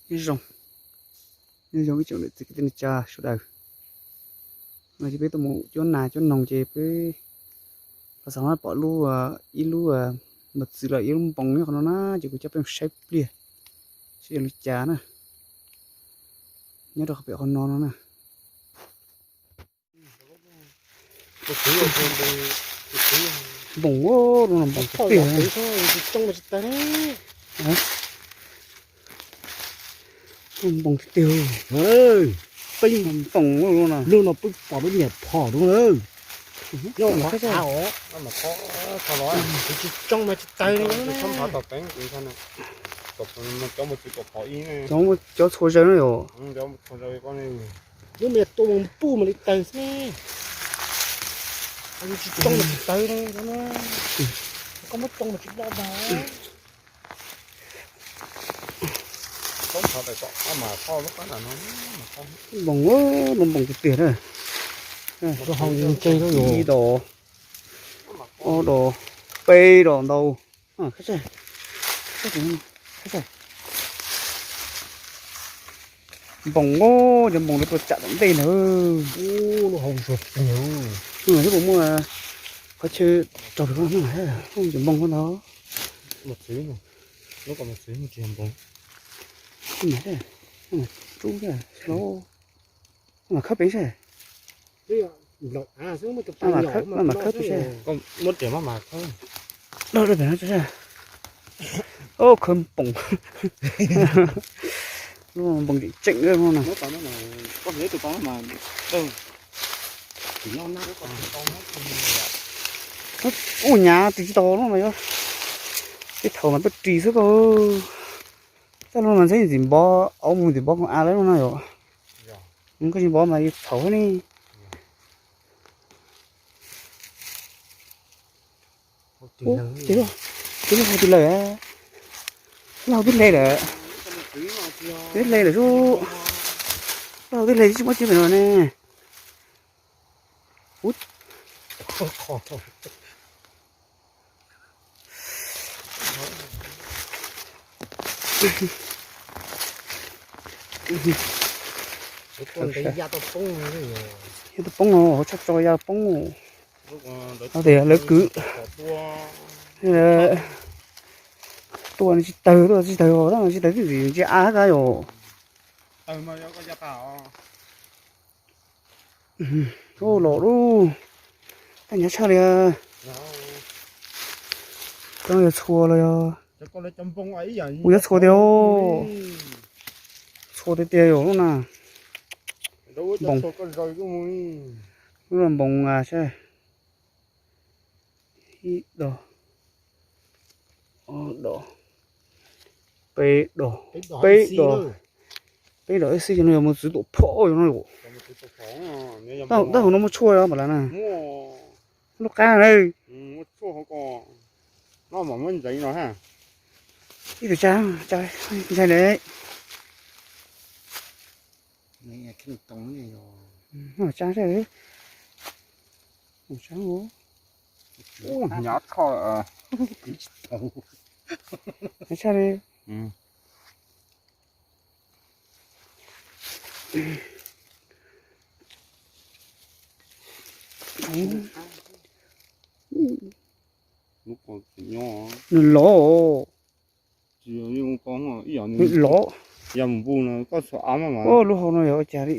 Nyob zoo, nyob zoo ib tsoom niam txiv kwv tij neej tsa sawv daws. No ces peb tuaj mus cuab nas cuab noog ces peb los xav pom lub, ib lub mos txwv los ib lub npoos nyob qhov no na, ces kuv coj peb mus saib pliag seb yog li cas na. Nyob rau qhov pem qhov no no na. Npoos, npoos tiag. Npoos tiag tiag. Peb npoos lub no peb pom lub niam phom lub na. Nyob qhov av os. Tsis tsoo mas tsis tawg li. Cov txhua zaws no yom. Lub me tua npuj mas li tawg xwb. Tsis tsoo mas tsis tawg li. Koj muab tsoo mas tsis loj mas. Npoos, npoos tiag tiag na. Ib dos, ob dos, peb dos ntau. Npoos, cov npoos no tuaj tsam tom ntej ntag. Xyov puas muaj qhov chaw raug cov npoos no ntag. Rub, mas khawb pem seb. Mas khawb pem seb. Khawb npoos. Npoos tseem tseem no na. Ub, nyav ris tsis tau no mas yog tej thaum mas tuaj ris xwb koj. Txoj no mas ntxheb ntxim npov, auv mus ntxim npov koom av lawm no yom. Koj tsis npov mas yus txhaum thiab ne. Ces lub hau twb hle lawm, lub hau twb hle lawm, twb hle lawm xwb. Lub hau twb hle tsis muab tsis pem no ne. Ya tau poob os, tshaj tso ya poob. Tias lawv kwv tuaj tsis tawg, tuaj tsis tawg, tsis tawg twb ntxim ntsia av kab yom. Los lub, taj nyav tshaj li. Koj yog txhua los yog, kuv yuav txhua tiag. Txhua tiag tiag yom lub na. Npoos, lub no npoos seb. Ib dos, ob dos, peb dos, peb dos, peb dos ib xib ces no yog mus txwv tuam phom yom no. Tab hauv no muaj tshuaj yom mas lav na. Lub qab na. Ib tug tsa, tsa ntshai na. Tsa seb. Hnyav tshaj. Hnyav tshaj li. Nws lov, nws lov, lub hau no yog ua cas li.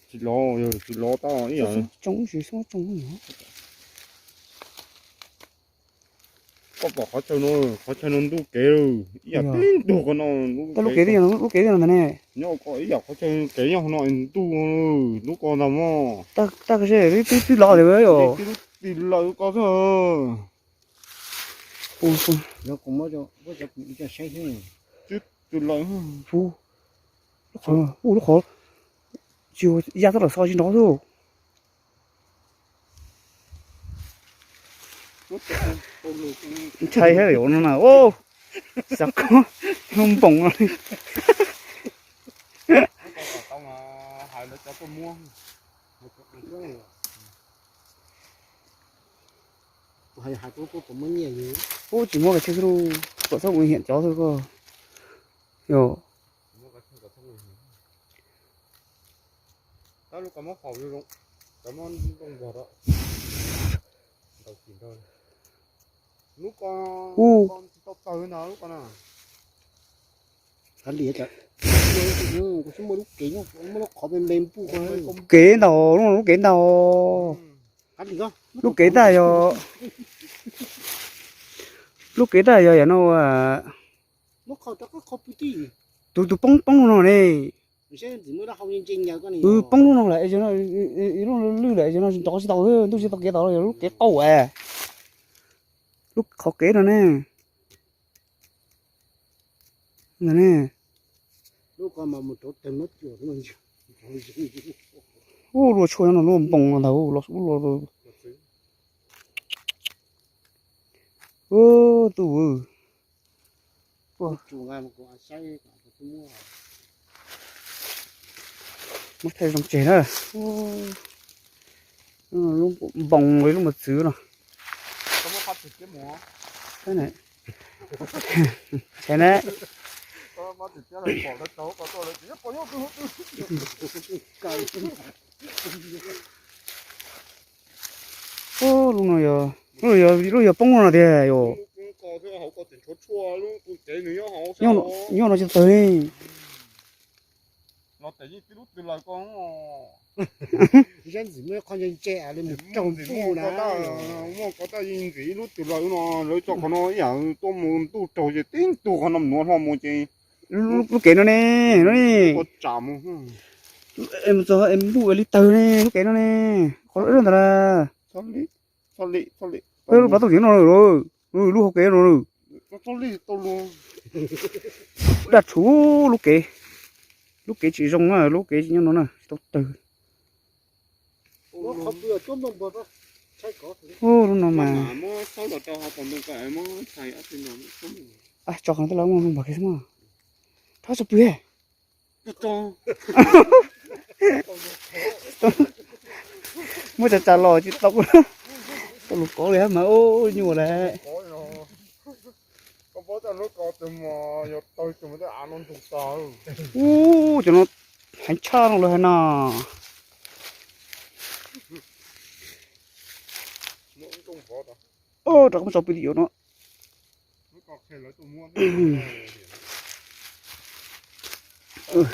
Tsis lov, tsis lov tau ib yam. Tsoo tsis xoob tsoo. Koj pom qhov chaw no, qhov chaw no ntuj kev ib yam tib ntug qhov no. Lub kev tib yam, lub kev tib yam ntag ne. Nyob ko ib yam qhov chaw kev nyob qhov no ntuj, ntuj ko ntag mog. Tab twb twb lov li yom. Twb lov ko xwb. Twb twb lov. Ub, lub qhov, tsis ya txoj lawm xo tsis nrov xwb. Ntshai thiab yom no na. Xav koj, npoos no. Ub, tsis muab kav tsij xwb lauj, kom txhob ua hiam cov xwb koj. Yog. Ub. Kev ntau, lub no lub kev ntau. Lub kev ntau yog, lub kev ntau yog yam no. Tus, tus poob, poob lub no ne. Poob lub no lawm, lub lwj lawm, nrov tsis tau, ntuj tsis tau kev tod, yog lub kev qaug as. Lub qhov kev no ne. Ub, lub tshuaj no lub npoo no ntag, los ub los. Ub, tuj. Muab thaij zoo tseg na. Lub npoo li lub mos txwv no. Ntshai na. Ub, lub no yog, lub yog, lub yog poob no tiag yom. Nyob no tsis tawg li. Lub kev no ne, no ne. Mus txog es npuj li tawg ne, lub kev no ne. Qhov ntawd na. Lub plab tuaj tim no, lub hauv kev no. Daj tshuv lub kev, lub kev tsis zoo na, lub kev tsis nyob no na, tsis tau tawg. Ub, lub no mas. Tso qhov tej lawv muaj npog kiag xwb mas. Rov tso pw. Muab tsa tsa los tsis tau. Tau lus kov li mas ub nyuaj lawm. Ub, cov no heev tshaj no lawm hais no. Rov qab tso pw tim yuav no. Ub,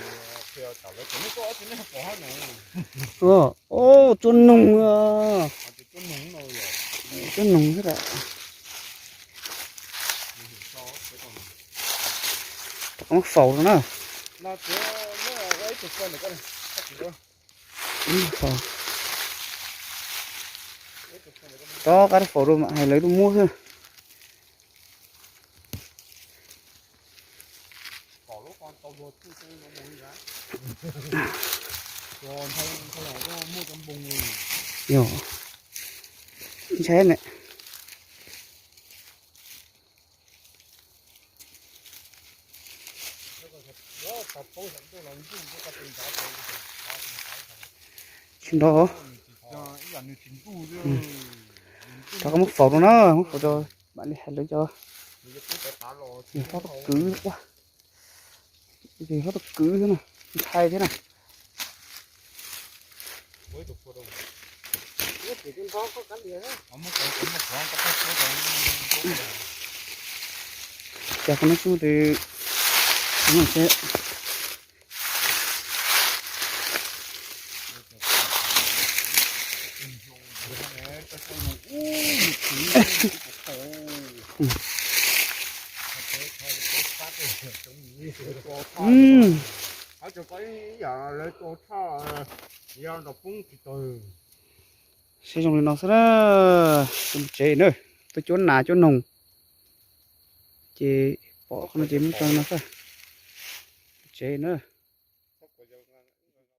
tshuaj noog, tshuaj noog xwb. Rov qab faus rau na. Rov qab faus rau mam hais lawv tuaj muab xwb. Yog, ntshai ne. Tsis nrov. Rov qab muab faus rau na, muab faus rau mam li hais lawv cov. Yog hlob tuaj kwv ua, yog hlob tuaj kwv xwb na, ntshai thiab na. Cas qhov no xwb tes, no seb. Seb zoo li no xwb na, mus tsev na, tuaj cuab nas cuab noog, ces pom qhov no ces muab tso no xwb, tsev na.